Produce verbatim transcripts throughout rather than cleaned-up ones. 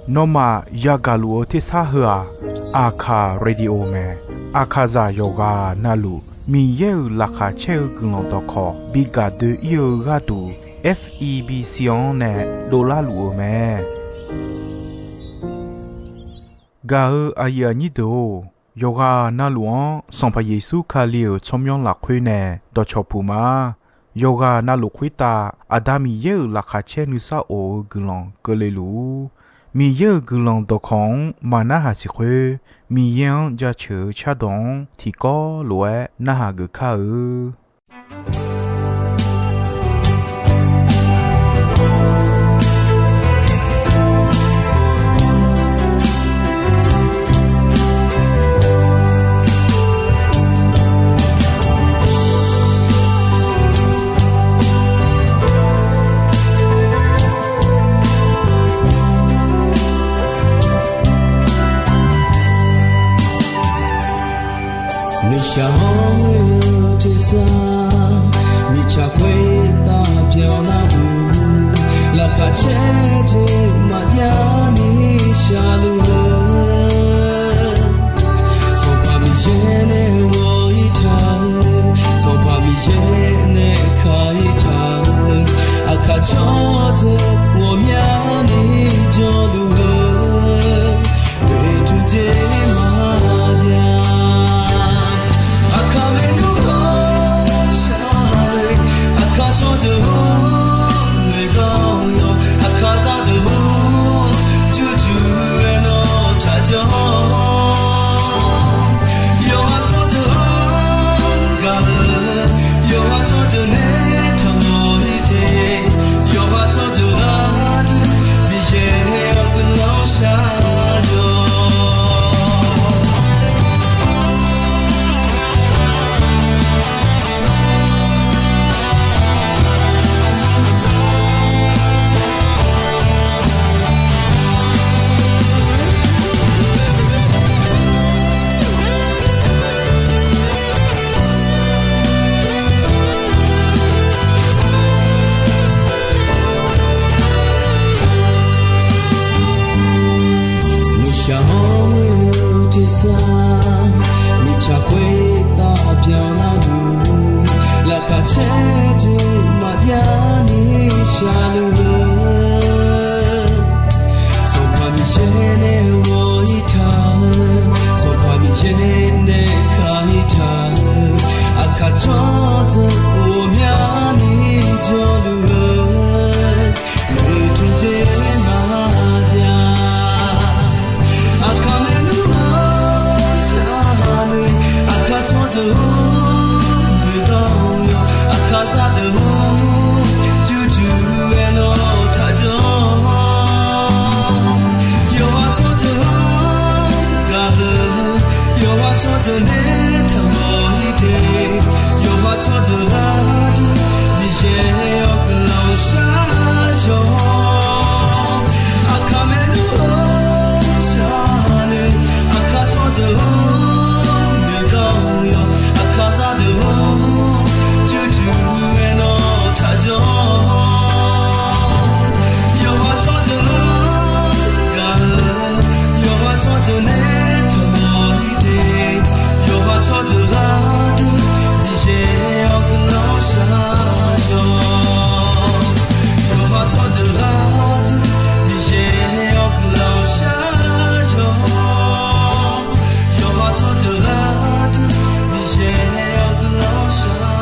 Nawmaf yagaq luf-eu tersar heu-aq, Aqkaq Radio mae. Aqkaqzaq yawqghaq navluf Miqyaer-euq laqkhaq caer-eu guiqlanq dawqkawq bi gaq doe-ir-eu gharduq, F E B C-anr nae dovlar luf-eu mae. Gaq-eu aqyuif aqnyir deuq-or, yawqghaq navluf-anr Sanqpaq Yeqsur Kali-euq tsawrmyanr lafkhoer nae dawqcawq puq ma. Yawqghaq navluf khoertav Aqda Miqyaer-euq laqkhaq caer nuisar of-eu guiqlanq keuvle luf-ur. Miqyaer-euq guiqlanq dawqkawq-anr maqnarhaq siq khoer, Miqyaer-anr jaceuq-eu cardawq-anr tiqkawv lof-aer narhaq geuf kar-eu. Nuishaq hawr-eu tersar, mirtsaq khoertav byanlar-eu, laqkhaq caer jeq maqjav ni shaqluf-eu, Sanqpaq Miqyaer nae ghawq-ir taq-eu, Sanqpaq Miqyaer nae ka-ir taq-eu, aqkaq tsawrdeuq ghawqmyani jawrluf-eu, oeqtmq jeq maqjav. Aqkaq maernmr ghawqshaq le, aqkaq tsawrdeuq-or, noeqgar-awr yawq, aqkaq zaqdeuq-or, jurjur-aer nawr taqjanr. Yawqha tsawrdeuq-anr gaq-eu, yawqha tsawrdeuq nae taqmawf-ir te, yawqha tsawrdeuq gharduq Miqyaer-awr guiqlanq shar-awq. Nuishaq hawr-eu tersar, mirtsaq khoertav byanlar-eu, laqkhaq caer jeq maqjav ni shaqluf-eu, Sanqpaq Miqyaer nae ghawq-ir taq-eu, Sanqpaq Miqyaer nae ka-ir taq-eu, aqkaq tsawrdeuq ghawqmyani jawrluf-eu, oeqtmq jeq maqjav. Aqkaq maernmr ghawqshaq le, aqkaq tsawrdeuq-or, noeqgar-awr yawq, aqkaq zaqdeuq-or, jurjur-aer nawr taqjanr. Yawqha tsawrdeuq-anr gaq-eu, yawqha tsawrdeuq nae taqmawf-ir te, yawqha tsawrdeuq gharduq Miqyaer-awr guiqlanq shar-awq. Aqkaq maernmr ghawqshaq le, aqkaq tsawrdeuq-or, noeqgar-awr yawq, aqkaq zaqdeuq-or, jurjur-aer nawr taqjanr. Yawqha tsawrdeuq-anr gaq-eu, yawqha tsawrdeuq nae taqmawf-ir te, yawqha tsawrdeuq gharduq Miqyaer-awr guiqlanq shar-awq. Yawqha tsawrdeuq gharduq Miqyaer-awr guiqlanq shar-awq. Yawqha tsawrdeuq gharduq Miqyaer-awr guiqlanq shar-awq.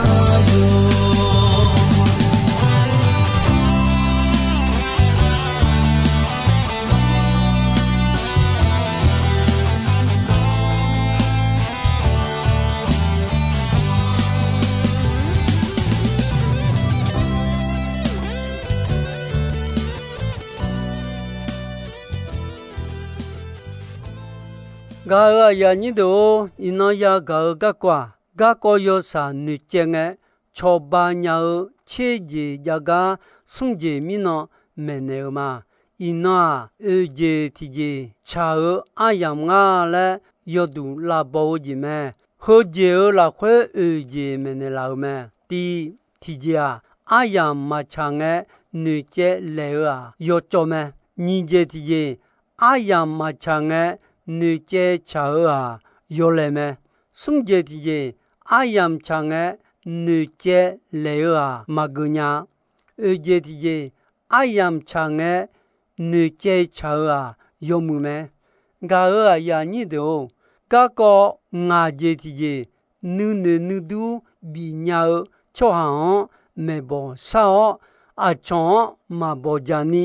Gaq-eu aqyuif aqnyir deuq-or, iqnan yagaq-eu garkawv-aq, garkawv yawshaq noeqcaev ngae, cawba nya-eu tser jeq jav gar smr jeq mirnan maeqnaeq-eu ma. Iqnan-aq, oeq jeq tiqjeq tsaq-eu aryamq nga laer yawduq lavbaw-eu jeq mae. Heujeq-euq lafkhoer oeq jeq maeqnaeq laf-euq mae. Tiv, tiqjeq-aq, aryamq maqtsaq ngae, noeqcaev laeq-eu-aq yawcawv mae. Nyiq jeq tiqjeq, aryamq maqtsaq ngae noeqcaev tsaq-eu-aq yawlaeq mae. Smr jeq tiqjeq, aryamq tsaq ngae noeqcaev laeq-eu-aq maqgeuf nya-a. Oeq jeq tiqjeq, aryamq tsaq ngae noeqcaev tsaq-eu-aq yawmuiq mae. Gaq-euq aqyuif aqnyir deuq-or, garkawv ngaq jeq tiqjeq nuinoeq nuidur bifnya-eu tsawrhaq-anr maeqbawq shar-awr, aqcawq-anr maqbawq jaq ni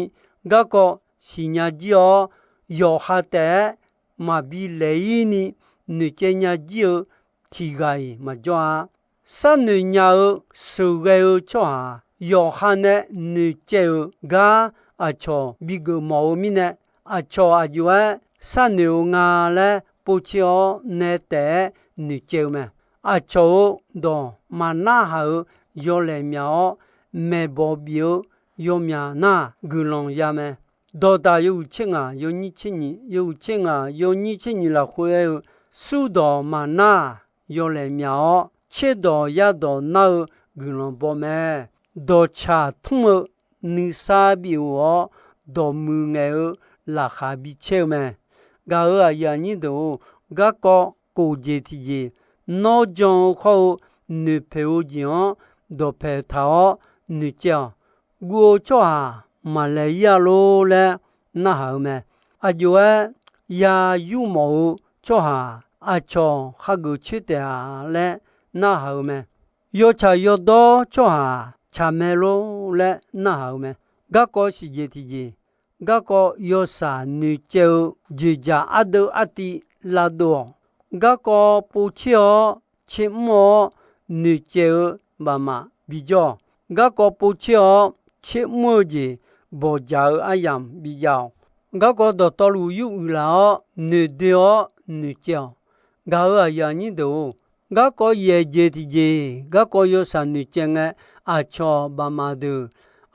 garkawv siqnya jir-awr, yawqha taef-aer maqbi laeq-ir ni noeqcaev nya jir-eu tiqghaq-iq maqjawr-a. Sharnoeq nya-eu sheuqghae-eu tsawrhaq yawqha nae noeqcaev-euq gar aqcawq bigeuf mawf-eu mirnae, aqcawq aqjox-aer sharnoeq-eu nga laer povtser-awr nae taef-aer noeqcaev-eu mae. Aqcawq-euq dawq maqnarhaq-eu yawlaeq myaq-awr, maeqbawq bif-eu yawmyaq nar guiqlanq ya mae. Dawqdaq yawhuiq tser ngaq yawnyir tser nyiq, yawhuiq tser ngaq yawnyir tser nyiq lafkhoer aer-eu, surdawq maqnar-aq yawlaeq myaq-awr, tserdawq yardawq nar-eu guiqlanq baw mae. Dawqtsaq tmr-eu nuisar bif-euq-awr, dawqmuiq ngaeq-eu laqkhaq bi caer-eu mae. Gaq-euq aqyuif aqnyir deuq-or, garkawv kof jeq tiqjeq, nawr jan-eu khawr-eu noeqpoeq-eu jeq-anr dawqpaeq taq-awr noeqcaev-awq. Guv-eu tsawrhaq maqlaeq-ir-a lor laer narhaq-eu mae. Aqjox-aer ya yurmawf-eu tsawrhaq aqcawq khageuf coer taef-a laer narhaq-eu mae. Yawtsaq yawdawr tsawrhaq tsaq mae lor laer narhaq-eu mae. Garkawv siqjeq tiqjeq, garkawv yawshaq noeqcaev-eu jeqjaq ardeuv artiv lavdov-awq. Garkawv povtser-awr tsermr-awr noeqcaev-eu baqmaf bijawr-awq. Garkawv povtser-awr tsermr-eu jeq bawqjaq-eu aryamq bijav-awq. Garkawv dawqtawvluf yur uiqlaf-awr noeqdoe-awr noeqcaev-awq. Gaq-euq aqyuif aqnyir deuq-or, garkawv yaeq jeq tiqjeq garkawv yawshaq noeqcaev ngae, aqcawq baqmaf deuq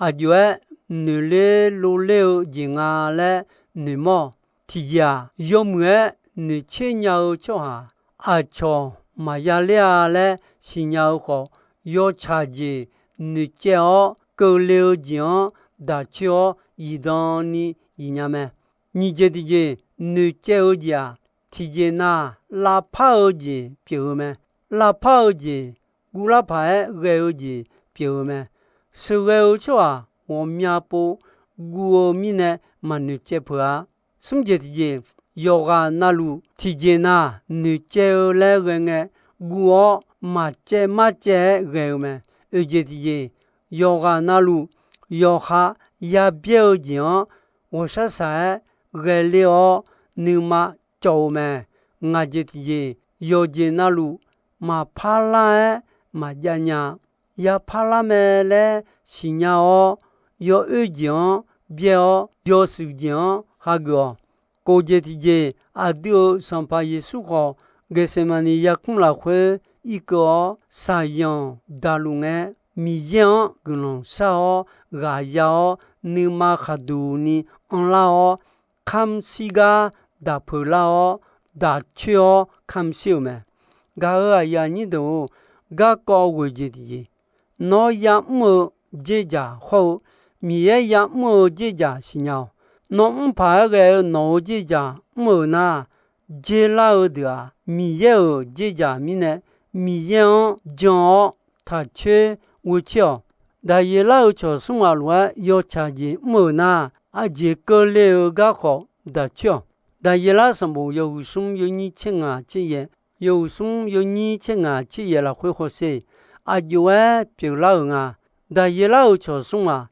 aqjox-aer noeqler lovler-eu jeq nga laer noeqmawr-awq. Tiqjeq-aq, yawmuiq-aer noeqtser nya-eu tsawrhaq aqcawq maqya ler-a laer siqnya-eu khawf, yawtsaq jeq noeqcaev-awr keuvle-eu jeq-anr daq coer-awr zifdan ni zifnya mae. Nyiq jeq tiqjeq noeqcaev-eu jeq-aq, tiqjeq nav lavpar-eu jeq pyeuf-eu mae. Lavpar-eu jeq, guvlar paq-aer ghae-eu jeq pyeuf-eu mae. Sheuqghae-eu tsawrhaq ghawqmya pov guv-eu mirnae maqnoeqcaev peuq-a. Smr jeq tiqjeq, yawqghaq navluf tiqjeq nav noeqcaev-eu laer ghae ngae, guv-awr maqcaev marcaev-aer ghae-eu mae. Oeq jeq tiqjeq, yawqghaq navluf yawqha yabyaer-eu jeq-anr ghawqshar shaq-aer ghaeler-awr nuima cawv-eu mae. Ngaq jeq tiqjeq, yawqjeq navluf maqpar lar-aer maqjav nya. Yapar lar mae laer siqnya-awr, yawoer jeq-anr byaer-awr, yawshuif jeq-anr hageuf-awq. Kof jeq tiqjeq, aqdui-euq Sanqpaq Yeqsur khawf, Geqseqmaqniq yarkmr lafkhoer irkeuv-awr shaqzanq daqluf ngae, Miqyaer-anr guiqlanq shar-awr ghaq ya-awr, nuima khaqduq ni anrlar-awr, kamr shir gar daq peuq lar-awr, daq coer-awr kamr shir-euq mae. Gaq-euq aqyuif aqnyir deuq-or, garkawv ghoeq jeq tiqjeq, nawr yamr-eu dzerdzaq hawr-eu, Miqyaer yamr-eu dzerdzaq siqnya-awq. Nawr mr paq-aer ghae-eu nawq-euq dzerdzaq mr-euq nar, dzer lar-eu deuq-aq, Miqyaer-euq dzerdzaq mirnae, Miqyaer-anr jan-awr taq coer ghoe coer-awq. Daqyeqlar-euq cawq smr ghaq lof-aer yawtsaq jeq mr-euq nar, aqjeq keuvle-eu garkawv daq coer-awq. Daqyeqlar sanqbof yawhuiq smr yawnyir tser ngaq tser yaeq, yawhuiq smr yawnyir tser ngaq tser yaeq lafkhoer hawsher, aqjox-aer pyeuflar-euq nga. Daqyeqlar-euq cawq smr ghaq,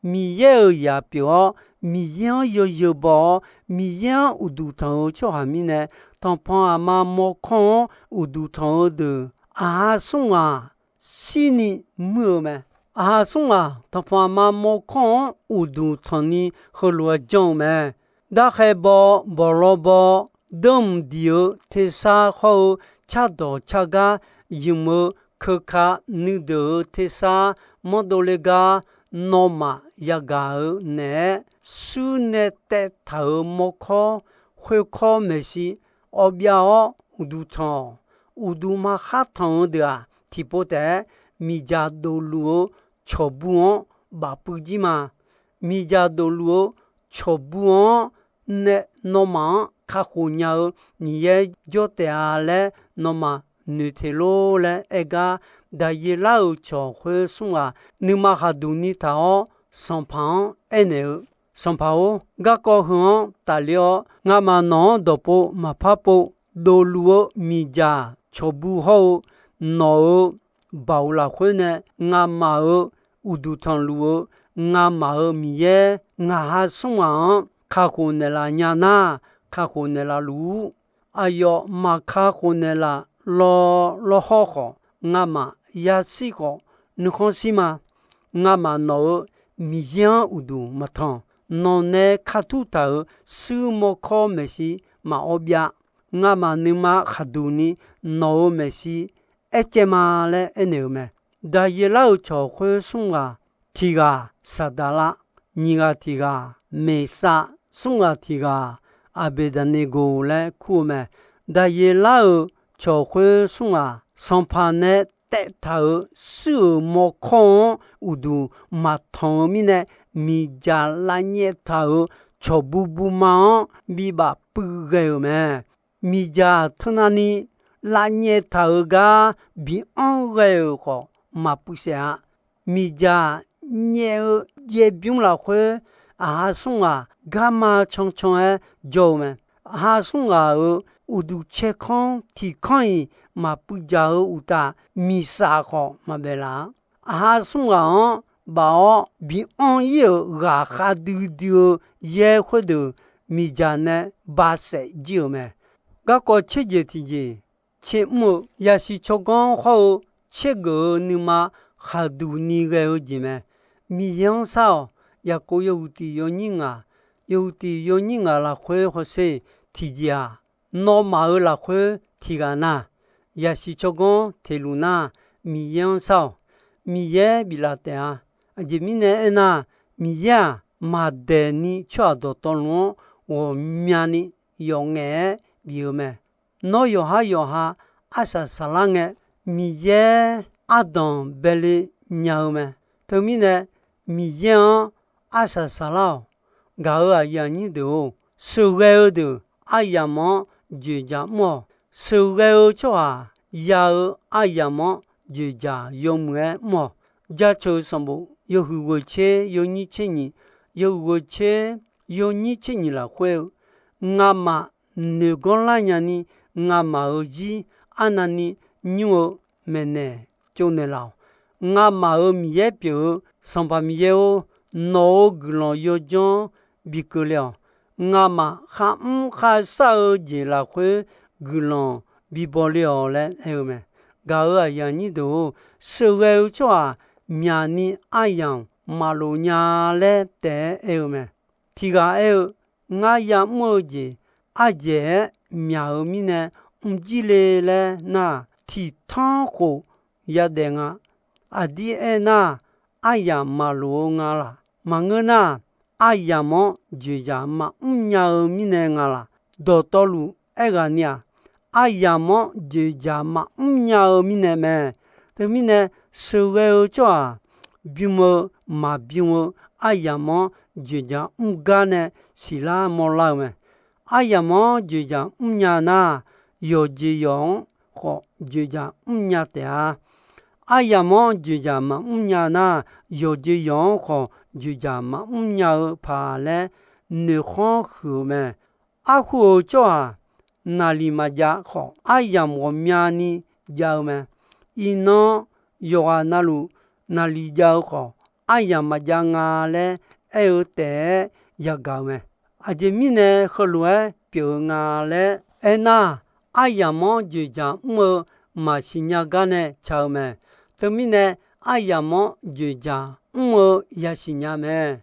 Miqyaer-euq zaq pyeuf-awr, Miqyaer-anr yawzeu baw-awr, Miqyaer-anr uqduq tanq-eu tsawrhaq mirnae, tanqpanq aqma mawrkawr-anr uqduq tanq-eu deuq, aqha smr ghaq shirni muir-eu mae. Aqha smr ghaq tanqpanq aqma mawrkawr-anr uqduq tanqni heulof-aer janr-eu mae. Darkhae baw, bawqlaw baw, deurmq diq-eu tersar hawr-eu, cardawq cargar ymq-eu keuka nuideuq-eu tersar mawrdovle gar, nawmaf yagaq-eu naeq-aer shuir nae taev taq-euq mawrkawr khoerkawr maeqshi awbyav-awr uqduq tanq-awq. Uqduq maqkhar tanq-eu deuq-aq, tiqpov taef-aer miqdzaq dofluf-eu cawqbur-anr bafpuiv jir ma. Miqdzaq dofluf-eu cawqbu-anr nae nawmaf-anr kakhof nya-eu Miqyaer jawr taef-a laer nawmaf noeq teq lor laer aer gar, Daqyeqlar-euq cawq khoer smr ghaq nuima khaqduq ni taq-awr, sanqpaq-anr aernaeq-eu, Sanqpaq-or, garkawv heu-anr tafler-awr, ngamaf nawq-anr dawqpov maqpar pov. Dofluf-eu miqdzaq cawqbu hawr-eu nawq-euq baoq lafkhoer nae ngamaf-euq uqduq tanqluf-eu ngamaf-euq Miqyaer ngaq ha smr ghaq-anr kakhof naeqlaf nya nar, kakhof naeqlaf luf-ur. Aqyawf maqkakhof naeqlaf law lawrhawr khawf, ngamaf yashir khawf nuikhanr shir ma. Ngamaf nawq-euq Miqyaer-anr uqduq maqtanq. Nawq nae kartur taq-euq shuir mawrkawr maeqshi maqawr byav. Ngamaf nuima khaqduq ni nawq-euq maeqshi aercaev ma laer aernaeq-euq mae. Daqyeqlar-euq cawq khoer smr ghaq tiq ghaq Saqdaqlar, nyiq ghaq tiq ghaq Meqsav, smr ghaq tiq ghaq Aqbeqdaqneqgoq laer kur-eu mae. Daqyeqlar-euq cawq khoer smr ghaq, sanqpaq nae taev taq-euq shuir-euq mawrkawr-anr uqduq maqtanq-eu mirnae, miqdzaq lavnyaef taq-euq cawqbu buma-anr bibaf puiv ghae-euq mae. Miqdzaq teunavni lavnyaef taq-euq gar bi anr ghae-euq khawf maqpuiv saef-a. Miqdzaq nyaef-eu yaerbymr lafkhoer, aqha smr ghaq garma cancan-aer jawr-eu mae. Aqha smr ghaq-euq uqduq caerkanr tiq kanr-iq maqpuiv dzaq-eu uqtaf, miqsaf khawf maqbaef laf-a. Aqha smr ghaq-anr baf-awr bi anr-ir-euq ghaqkhav duidui-eu yaer khoerdeuq miqdzaq nae ba saef jir-euq mae. Garkawv tser jeq tiqjeq, tser mr-eu yasiq tsawrganr hawr-eu tser geuf-eu nuima khaqduq ni ghae-eu jeq mae. Miqyaer-anr shar-awq. Yaqkov yawhuiq tiq yawnyir ngaq, yawhuiq tiq yawnyir ngaq lafkhoer hawsher tiqjeq-aq, nawmaf-euq lafkhoer tiq ghaq nar, yasiq tsawrganr teq luf nar, Miqyaer-anr shar-awq. Miqyaer biflaf taef-a. Aqjeq mirnae aernar, Miqyaer-aq, maqdaeq ni tsawrhaq dawqtawvluf-anr ghawqmyani yawf ngaef-aer bif-eu mae. Nawr yawqhar yawqha arsaq saqlar ngae, Miqyaer ardanq baele nya-eu mae. Teumirnae, Miqyaer-anr arsaq saqlar-awq. Gaq-euq aqyuif aqnyir deuq-or, sheuqghae-eu deuq aryamq-anr dzoeqdzaq mr-awq. Sheuqghae-eu tsawrhaq ya-eu aryamq-anr dzoeqdzaq yawmuiq-aer mr-awq. Jaceuq-eu sanqbof yawhuiq ghoeq tser yawnyir tser nyiq, yawhuiq ghoeq tser yawnyir tser nyiq lafkhoer-eu, ngamaf noeq ganr lar nyani, ngamaf-euq zir arnavni nymr-eu maeqnaeq tsovnaeq laf-awq. Ngamaf-euq Miqyaer pyeuf-eu Sanqpaq Miqyaer-or, nawq-euq guiqlanq yawdzanr bi keuvle-awq. Ngamaf kharmr kharshar-eu jeq lafkhoer guiqlanq bi bawle-awq laer aer-eu mae. Gaq-euq aqyuif aqnyir deuq-or, sheuqghae-eu tsawrhaq myaqni aryamq maqlof nya laer taef-aer aer-eu mae. Tiq ghaq aer-eu, ngar ya'mr-eu jeq ardzaeq-aer myaq-eu mirnae mrjir le laer nar, tiq tanr khof yadaef nga. Aqdir aernar, aryamq maqlof-eu nga laq. Maqngeur nar, aryamq-anr dzoeqdzaq maqmr nya-eu mirnae nga laq. Dawqtawvluf aerghaqni-aq, aryamq-anr dzoeqdzaq maqmr nya-eu mirnae mae. Teumirnae, sheuqghae-eu tsawrhaq bym-eu maqbym-eu aryamq-anr dzoeqdzaq mr gar nae siqlar mawrlar-eu mae. Aryamq-anr dzoeqdzaq mrnya nar, yawqjeq yawq-anr khawf dzoeqdzaq mrnya taef-a. Aryamq-anr dzoeqdzaq maqmr nya nar, yawqjeq yawq-anr khawf dzoeqdzaq maqmr nya-eu paq laer noeqkhanr huiq-eu mae. Arhu-eu tsawrhaq naqliq maqjav khawf, aryamq ghawqmyani jav-eu mae. Iqnan yawqghaq navluf naqliq jav-eu khawf, aryamq maqjav nga laer aer-eu taef-aer yagaq-eu mae. Aqjeq mirnae heulof-aer pyeuf-eu nga laer aernar, aryamq-anr dzoeqdzaq mr-eu maqsiq nya gar nae ca-eu mae. Teumirnae, aryamq-anr dzoeqdzaq mr-eu yasiq nya mae.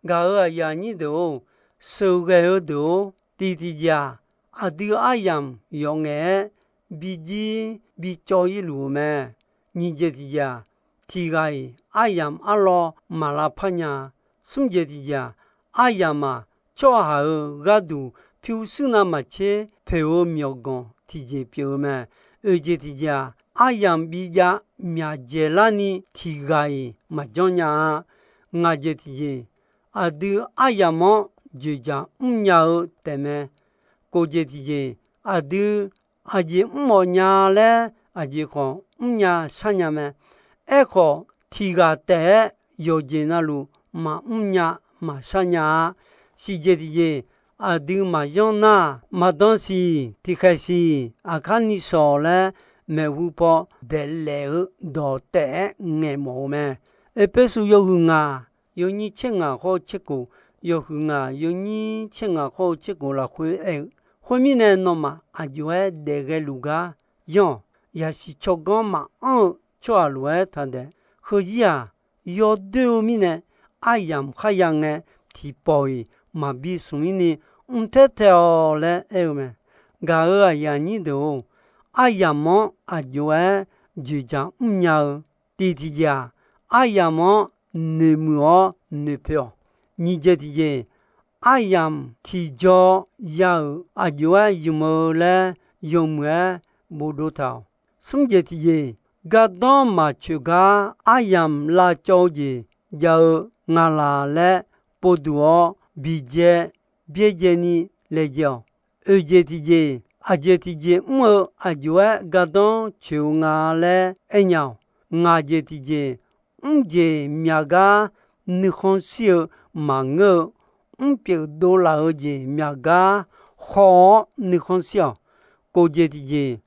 Gaq-euq aqyuif aqnyir deuq-or, sheuqghae-eu deuq-or, tiq tiqjeq-aq, aqdui aryamq yawf ngaef-aer bijir bicawv-ir luf-eu mae. Nyiq jeq tiqjeq-aq, tiq ghaq-iq aryamq arlawr maq lavpar nya. Smr jeq tiqjeq-aq, aryamq-aq, tsawrhaq-euq gharduq pyurshuir navmaqtser poeq-eu myawqganq tiqjeq pyeuf-eu mae. Oeq jeq tiqjeq-aq, aryamq bijav myaqdzaeq larni tiq ghaq-iq maqjanr nya-a. Ngaq jeq tiqjeq, aqdui aryamq-anr dzoeqdzaq mrnya-eu taefmae. Kof jeq tiqjeq, aqdui aqjeq mr-awq nya laer aqjeq khawf mrnya sharnya mae. Aerkhawf, tiq ghaq taef-aer yawqjeq navluf maqmr nya maqshar nya-a. Siq jeq tiqjeq, aqdui maqyanr nar, maqdan siq tiqkhaeq siq aqkar ni shawq laer maeqhu paw daeqlaef-eu dawq taef-aer ngaeqmawf-eu mae. Erpersu yawhuiq ngaq yawnyir tser ngaq khawr-eu tser kof, yawhuiq ngaq yawnyir tser ngaq khawr-eu tser kof lafkhoer aer-eu, khoermirnae nawmaf aqjox-aer daef ghaeluf gar yanr-awq. Yaqsiq tsawrganr maqanr-eu tsawrhaq lof-aer taqdaef. Heuzir-aq, yawdoer-eu mirnae aryamq kharya ngae, tiqpawf-iq maqbi smq-ir ni mrtaer tae-awq laer aer-eu mae. Gaq-euq aqyuif aqnyir deuq-or, aryamq-anr aqjox-aer dzoeqdzaq mrnya-eu, tiq tiqjeq-aq, aryamq-anr noeqmuiq-awr noeqpoeq-awq. Nyiq jeq tiqjeq, aryamq tiqjaw ya-euq aqjox-aer ymq-eu laer yawmuiq-aer bofdov taq-awq. Smr jeq tiqjeq, gardanr maqcoeq gar aryamq lavcawv-eu jeq jav-eu nga laq laer povduq-awr, biqdzae byaerdzae ni laejae-awq. Oeq jeq tiqjeq, aqjeq tiqjeq mr-eu aqjox-aer gardanr coeq-eu nga laer aernya-awq. Ngaq jeq tiqjeq, mr jeq myaq gar nuikhanr shir-eu maqngeur-eu, mrpyeuf dovlaf-eu jeq myaq gar haw-awr nuikhanr shir-awq. Kof jeq tiqjeq,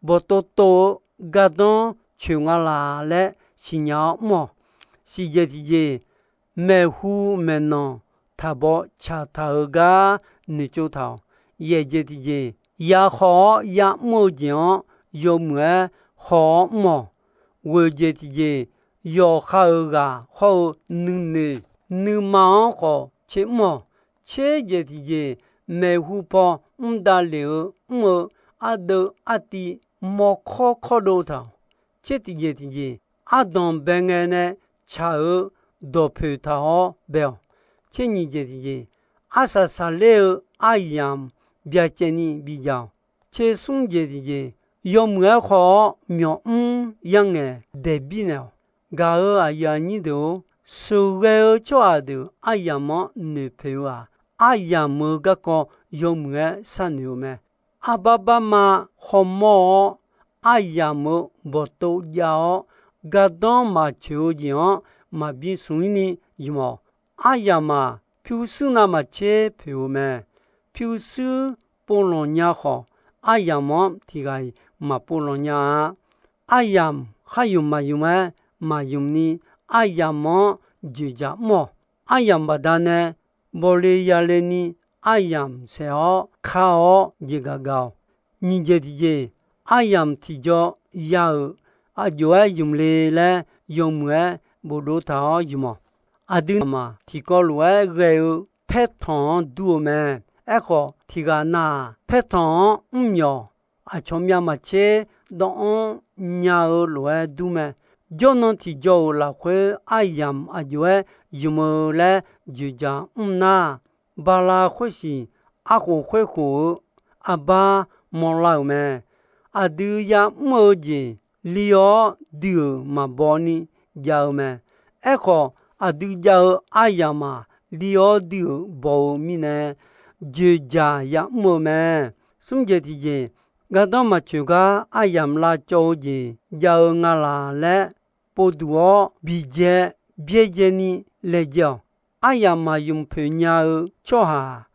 bawqtov tov-eu gardanr coeq nga laq laer siqnya-awr mr-awq. Siq jeq tiqjeq, maeqhu maeqnan taqbaw tsaqtaq-eu gar noeqtsov taq-awq. Yaeq jeq tiqjeq, ya haw-awr yamr-eu jeq-anr yawmuiq-aer haw-awr mr-awq. Ghoeq jeq tiqjeq, yawqha-euq ghaq hawr-eu nuinoeq nuima-anr khawf tser mr-awq. Tser jeq tiqjeq, maeqhu paw mr davlef-eu mr-eu ardeuv artiv mawrkawr kawrdov taq-awq. Tser tiqjeq tiqjeq, ardanq bae ngae nae tsaq-eu dawqpoeq taq-awr bae-awq. Tser nyiq jeq tiqjeq, arsaq saqler-eu aryamq byacaevni bijav-awq. Tser smr jeq tiqjeq, yawmuiq-aer haw-awr myawqmr yarngaeq daeqbir naeq-awq. Gaq-euq aqyuif aqnyir deuq-or, sheuqghae-eu tsawrhaq deuq aryamq-anr noeqpoeq-eu-aq, aryamq-euq garkawv yawmuiq-aer sharnoeq-eu mae. Arbar barma hawmawr-awr, aryamq-euq bawqtov jav-awr, gardanr maqcoeq-eu jeq-anr maqbi smq-ir ni ymq-awq. Aryamq-aq, pyurshuir navmaqtser poeq-eu mae. Pyurshuir povlanq nya khawf, aryamq-anr tiq ghaq-iq maqpov lanq nya-a. Aryamq khar ymq maqymq-aer maqymq ni, aryamq-anr dzoeqdzaq mr-awq. Aryamq baqdanae bawle yale ni, aryamq saeq-awr ka-awr jeqgaq gaq-awq. Nyiq jeq tiqjeq, aryamq tiqjaw ya-euq aqjox-aer ymq le laer yawmuiq-aer bofdov taq-awr ymq-awq. Aqdui aqmaq tiqkawv lof-aer ghae-eu paertanq-anr dur-eu mae. Aerkhawf, tiq ghaq nav-aq, paertanq-anr mrmyawq aqcawq myavmaqtser dawv-anr nya-eu lof-aer dur mae. Jawrnan tiqjaw-euq lafkhoer aryamq aqjox-aer ymq-eu laer dzoeqdzaq mr nar, bala khoersiq arkhof khoerkhof-eu arbar mawrlar-euq mae. Aqdui ya'mr-eu jeq li-awr dui-euq maqbaw ni jav-eu mae. Aerkhawf, aqdui jav-eu aryamq-aq, li-awr dui-euq baw-eu mirnae, dzoeqdzaq ya'mr-eu mae. Smr jeq tiqjeq, gardanr maqcoeq gar aryamq lavcawv-eu jeq jav-eu nga laq laer povduq-awr, biqdzae byaerdzae ni laejae-awq. Aryamq maqymq poeq nya-eu tsawrhaq-aq,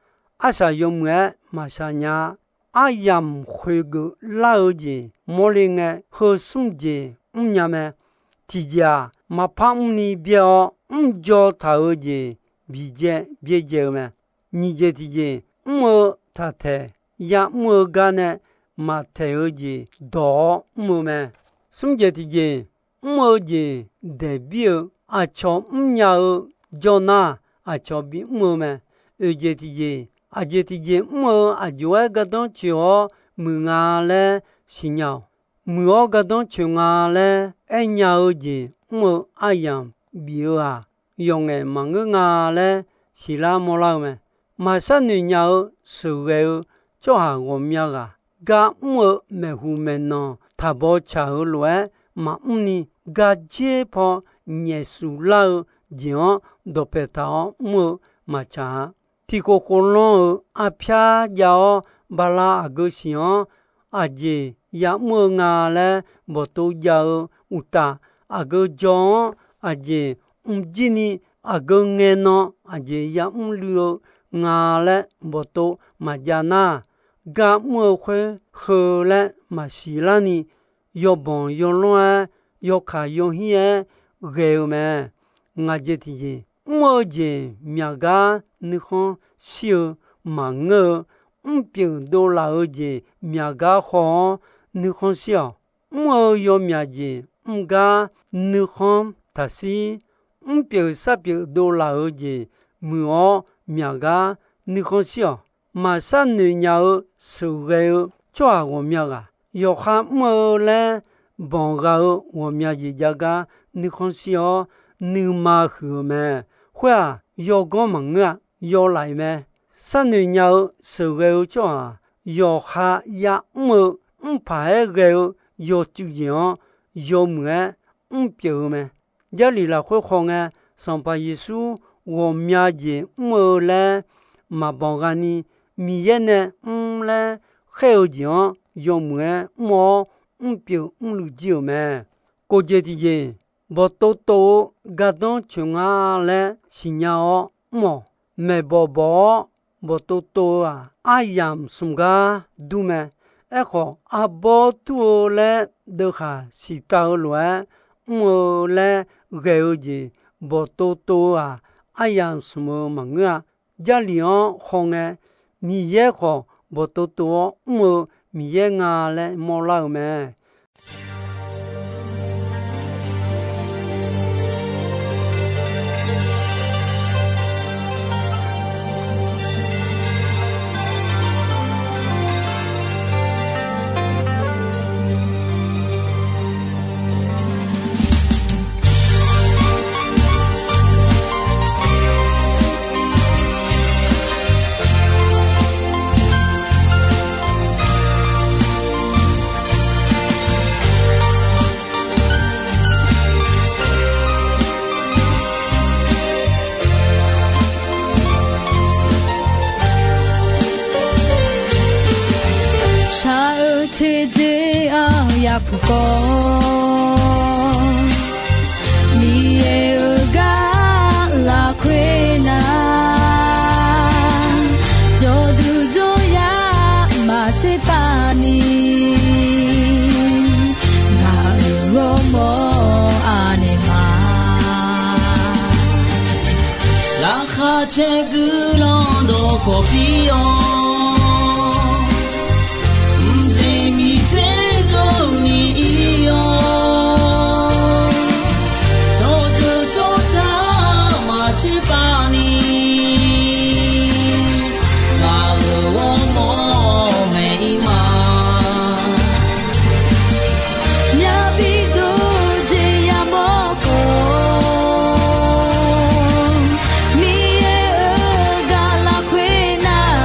arsaq yawmuiq-aer maqshaq nya-a. Aryamq khoeqgeuf lar-eu jeq mawrle ngae, heu smr jeq mrnya mae. Tiqjeq-aq, maqpar mrni byaer-awr mrjaw taq-eu jeq biqdzae byaerdzae-eu mae. Nyiq jeq tiqjeq, mr-eu taqtaeq, ya'mr-eu gar nae maqtaeq-eu jeq dawq-awr mr-eu mae. Smr jeq tiqjeq, mr-eu jeq daeqbir-eu, aqcawq mrnya-eu jawr nar, aqcawq bimr-eu mae. Oeq jeq tiqjeq, aqjeq tiqjeq mr-eu aqjox-aer gardanr coeq-awr muiq nga laer siqnya-awq. Muiq-awr gardanr coeq nga laer aernya-eu jeq mr-eu aryamq bif-eu-aq, yawqngaef maqngeur nga laer siqlar mawrlar-eu mae. Maqshar noeq nya-eu sheuqghae-eu tsawrhaq ghawqmya ghaq, gar mr-eu maeqhu maeqnan taqbaw tsaq-eu lof-aer maqmr ni, gardzer paw nyaefsuf lar-eu jeq-anr dawqpae taq-awr mr-eu maqtsaq-a. Tiqkhof khof lan-euq arpyar jav-awr bala aqgeu siq-anr aqjeq ya'mr-eu nga laer bawqtov jav-eu uqtaf, aqgeu jaw-anr aqjeq mrjir ni aqgeu ngae nan aqjeq ya'mr luiv-eu nga laer bawqtov maqjav nar, gar mr-eu khoer heu laer maqsiq larni, yawbanq yawlanr-aer, yawkaq yawhir-aer ghae-eu mae. Ngaq jeq tiqjeq, mr-eu jeq myaq gar nuikhanr shir-eu maqngeur-eu, mrpyeuf dovlaf-eu jeq myaq gar haw-awr nuikhanr shir-awq. Mr-eu yawmyaq jeq mr gar nuikhanr taqshir. Mrpyeuf sarpyeuf dovlaf-eu jeq muiq-awr myaq gar nuikhanr shir-awq. Maqshar noeq nya-eu sheuqghae-eu tsawrhaq ghawqmya ghaq, yawqha mr-eu laer banq ghaq-eu ghawqmya jeq jav gar nuikhanr shir-awr, nuima huiq-eu mae. Khoer-aq, yawganr maqngeur-a, yawlaf-iq mae. Sharnoeq nya-eu sheuqghae-eu tsawrhaq, yawqha ya'mr-eu mrpaq-aer ghae-eu yawcuiv jeq-anr yawmuiq-aer mrpyeuf-eu mae. Jarlif lafkhoer khawngae, Sanqpaq Yeqsur ghawqmya jeq mr-eu laer maqbanq ghaq ni, Miqyaer nae mr laer khaer-eu jeq-anr yawmuiq-aer mr-awr, mrpyeuf mrluiv jir-euq mae. Kof jeq tiqjeq, bawqtov tov-eu gardanr coeq nga laer siqnya-awr mr-awq. Maeqbawq bawq-awr bawqtov tov-eu-aq, aryamq smq gar dur mae. Aerkhawf, arbawr tur-eu laer deuv khaq siqtav-eu lof-aer mr-eu laer ghae-eu jeq, bawqtov tov-eu-aq, aryamq smq-eu maqngeur-a. Jarlif-anr hawngae, Miqyaer khawf bawqtov tov-awr mr-eu Miqyaer nga laer mawrlar-eu mae. Shaq-eu teudzer-anr yapuq kawv, Miqyaer-euq gar lafkhoer nar, jawrduq jawryar maqtser pav ni, ngaq-euq ghawrmawr aqnaeq ma. Laqkhaq caer guiqlanq dawqkawq pir-awr, mqjeq miqdzer keuvni ir-awr, tsawrjeuq tsawrca maqtser pav ni, ngaq-euq ghawrmawr maeq ir ma. Yabi dov jeq yamawr khawf, Miqyaer-euq gar lafkhoer nar,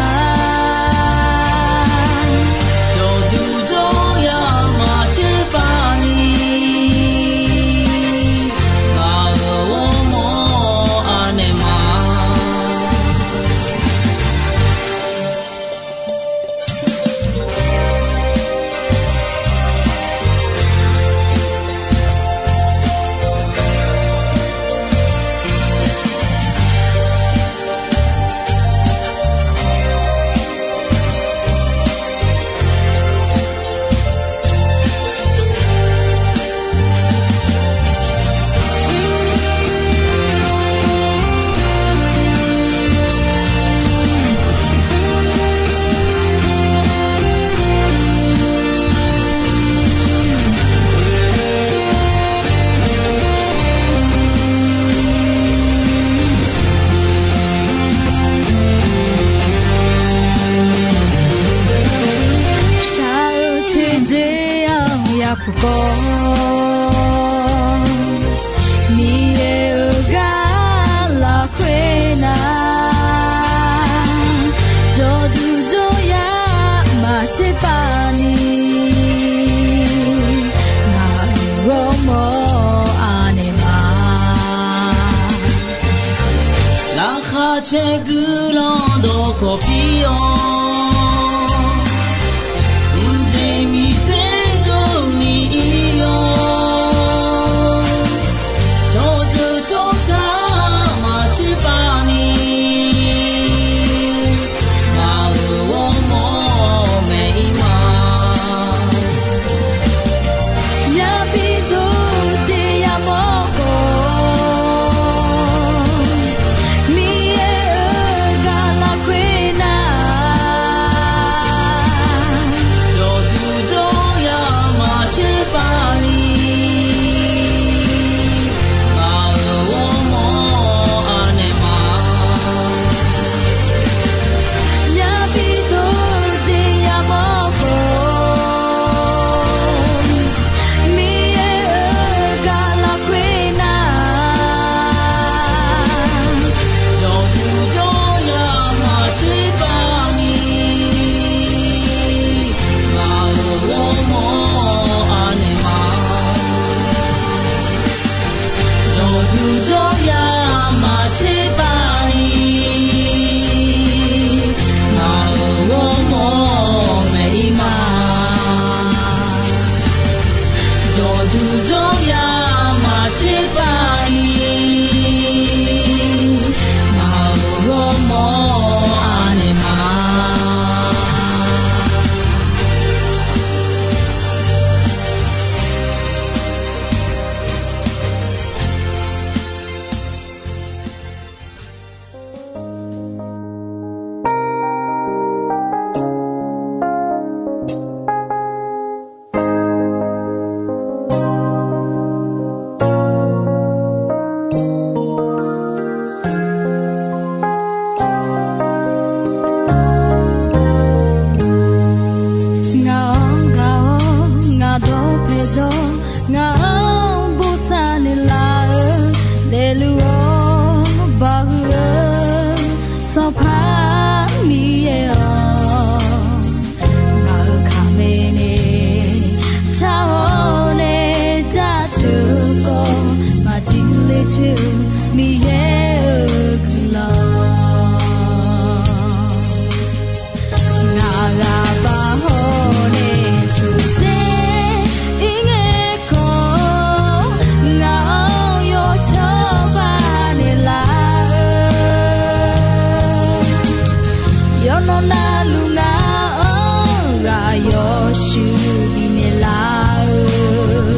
jawrduq jawryar maqtser pav ni, ngaq-euq ghawrmawr aqnaeq ma. Shaq-eu teudzer-anr yapuq kawv, Miqyaer-euq gar lafkhoer nar, jawrduq jawryar maqtser pav ni, ngaq-euq ghawrmawr aqnaeq ma. Guiqlanq dawqkawq pir-awr, mqjeq miqter keuvni ir-awr, cawqdeuq tsawrcar maqtser pav ni, ngaq-euq ghawrmawr maeq-ir ma. Yabi dov jeq yamawr khawf, Miqyaer-euq gaq lafkhoer nar, jawqduq jawryaq maqtser pav ni, ngaq-euq ghawrmawr anaeq ma. Yabi dov jeq yamawr khawf, Miqyaer-euq gaq lafkhoer nar, jawqduq jawryaq maqtser pav ni, ngaq-euq ghawrmawr anaeq ma. Jawqduq jawryaq maqtser pav ni, ngaq-euq ghawrmawr maeq-ir ma. Jawqduq jawryaq maqtser pav ni, ngaq-euq ghawrmawr anaeq ma. Ngaq-anr gaq-awr ngaq dawqpae jawr, ngaq-anr bosav naeqlaf-eu, daefluf-awr bawhuiq-eu Sanqpaq Miqyaer-awq, ngaq-euq kaqmae nae tar-awr nae jaceuq-eu khawf, maqjir ler coer-eu Miqyaer-euq guiqlanq. Ngaq ghaq baq hawr nae coqdzer ir ngae khawf, ngaq-anr yawcawba naeqlaf-eu, yawqnan navluf ngaq-anr ghaq yawshuif bifnaeq laf-eu,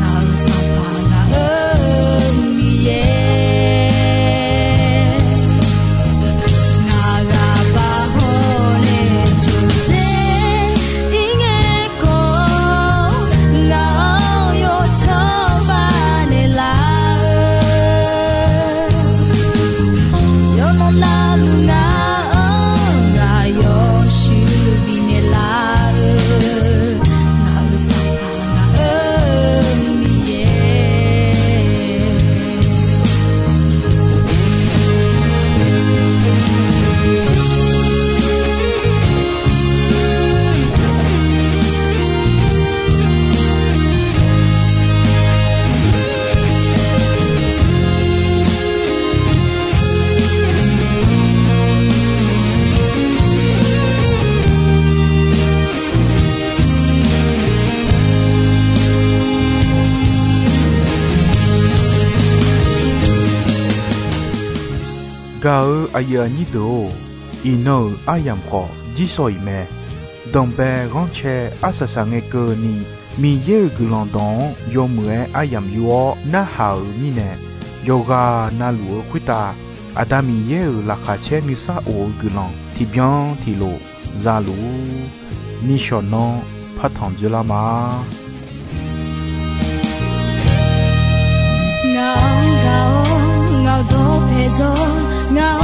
ngaq-euq Sanqpaq ngaq-euq Miqyaer. Ngaq ghaq baq hawr nae coqdzer ir ngae khawf, ngaq-anr yawcawba naeqlaf-eu, yawqnan navluf ngaq-anr ghaq yawshuif bifnaeq laf-eu, ngaq-euq Sanqpaq ngaq-euq Miqyaer. Gaq-euq aqyuif aqnyir deuq-or, iqnan-euq aryamq khawf jirsawq iq mae. Danqbae ghanrcae arsaq saq ngae keuvni, Miqyaer-euq guiqlanq dawq-anr yawmuiq-aer aryamq yur-awr narhaq-euq mirnae, yawqghaq navluf-eu khoertav Aqda Miqyaer-euq laqkhaq caer nuisar of-eu guiqlanq tiqbyan tiqlof za luf-ur. Nishawq nanr partanq dzoerlar ma. Ngaq-anr gaq-awr ngaq-euq dawqpae jawr, ngaq